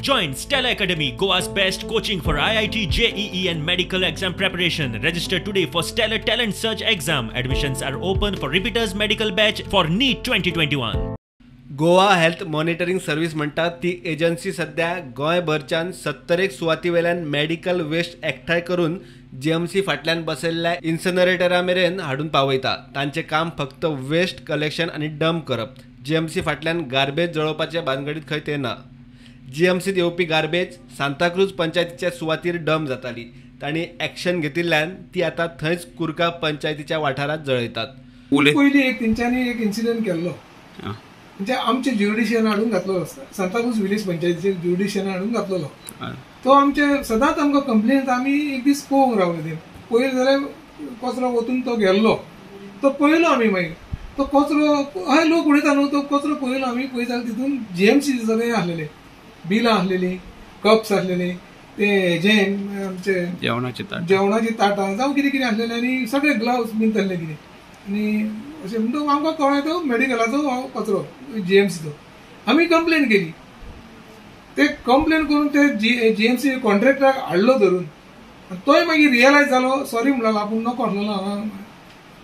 Join Stellar Academy, Goa's best coaching for IIT, JEE and medical exam preparation. Register today for Stellar Talent Search exam. Admissions are open for repeaters medical batch for NEET 2021. Goa health monitoring service म्हणटा ती agency सध्या गोंयभरच्यान 70 सुवाती वेल्यान medical waste एकठांय करून GMC फाटल्यान बसयल्ल्या इन्सिनरेटरा मेरेन हाडून पावयता. तांचें काम फक्त वेस्ट कलेक्शन आनी डंप करप. जीएमसी फाटल्यान गार्बेज जळोवपाचे भानगडीत खंय ते ना. जीएमसीत येवपी गार्बेज सांताक्रूज पंचायतीच्या सुवातीर डंप जाताली. तांणी एक्शन घेतिल्ल्यान ती आतां थंयच कुरका पंचायतीच्या वाठारांत जळयतात. पयलीं एक तेंच्यांनी एक इन्सिडंट केल्लो, म्हणजे आमचे ज्युरिडिशन हाडून घातलेलो, सांताक्रूज विलेज पंचायतीचे ज्युरिडिशन हाडून घातलेलो. तो आमचे सदांच आमकां कंप्लेन, आमी एक दीस पळोवंक रावले ते पयलीं जाल्यार कचरो वचून तो गेल्लो, तो पळयलो आमी. मागीर तो कचरो हय लोक उडयता न्हू, तो कचरो पळयलो आमी. पळयता जाल्यार तितून जीएमसी सगळें आसलेलें, बिलां आसलेलीं, कप्स आसलेले, ते हेजे आमचे जेवणाची ताटां जावं कितें कितें आसलेलें, आनी सगळे ग्लव्स बीन तसलें कितें. आनी अशें म्हणटा आमकां कळ्ळें तो मेडिकलाचो कचरो जीएमसीचो. आमी कंप्लेन केली, ते कंप्लेन करून ते जीएमसी कॉन्ट्रॅक्टराक हाडलो धरून. तोय मागीर रियलायज जालो, सॉरी म्हणलो आपूण नको आसलेलो हांगा.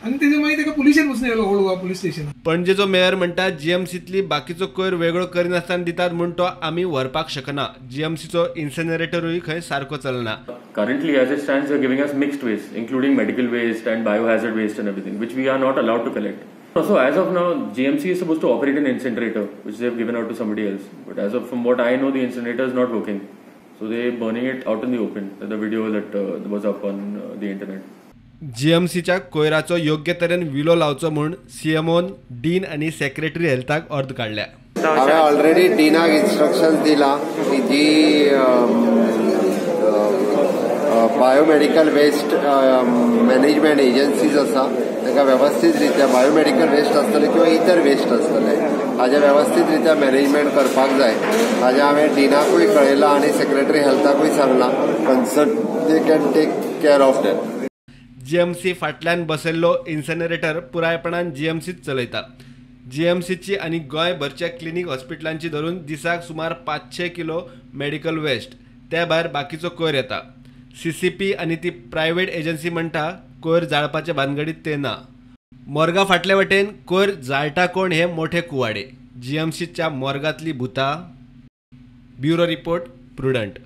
आनी तेजे मागीर ताका पुलिशेन पसून येयलो ओल्ड गोवा पुलीस स्टेशन. पणजेचो मेयर म्हणटा जीएमसीतली बाकीचो कोयर वेगळो करिनासतना दितात म्हूण तो आमी व्हरपाक शकना. जीएमसीचो इन्सिनरेटरूय खंय सारको चलना. Currently, as it stands, they are giving us mixed waste, including medical waste and biohazard waste and everything, which we are not allowed to collect. Also, as of now, GMC is supposed to operate an incinerator, which they have given out to somebody else. But as of from what I know, the incinerator is not working. So they are burning it out in the open. The video that was up on the internet. जीएमसीच्या कोयराचो योग्य तरेन विलो लावचो म्हूण सीएमओन dean आनी secretary हेल्थाक अर्द काडल्या. हांवें already डीनाक instructions दिला की जी बायोमेडिकल वेस्ट मॅनेजमेंट एजन्सीज आसा तांकां वेवस्थीत रित्या बायोमेडिकल वेस्ट आसतले किंवा इतर वेस्ट आसतले हाजें वेवस्थीत रित्या मॅनेजमेंट करपाक जाय. हाजें हांवें डीनाकूय कळयलां आनी सेक्रेटरी हेल्थाकूय सांगलां, concern they can take care of that. GMC फाटल्यान बसयल्लो इन्सिनरेटर पुरायपणान जीएमसीच चलयता. जीएमसीची आनी गोंयभरच्या क्लिनीक हॉस्पिटलांची धरून दिसाक सुमार 500 किलो मेडिकल वेस्ट, त्या भायर बाकीचो कोयर येता. सीसीपी आनी ती प्रायव्हेट एजन्सी म्हणटा कोयर जाळपाचे भानगडीत ते ना. मोर्गा फाटले वटेन कोयर जाळटा कोण हे मोठे कुवाडे. जीएमसीच्या मोर्गांतली भुतां. Bureau report, Prudent.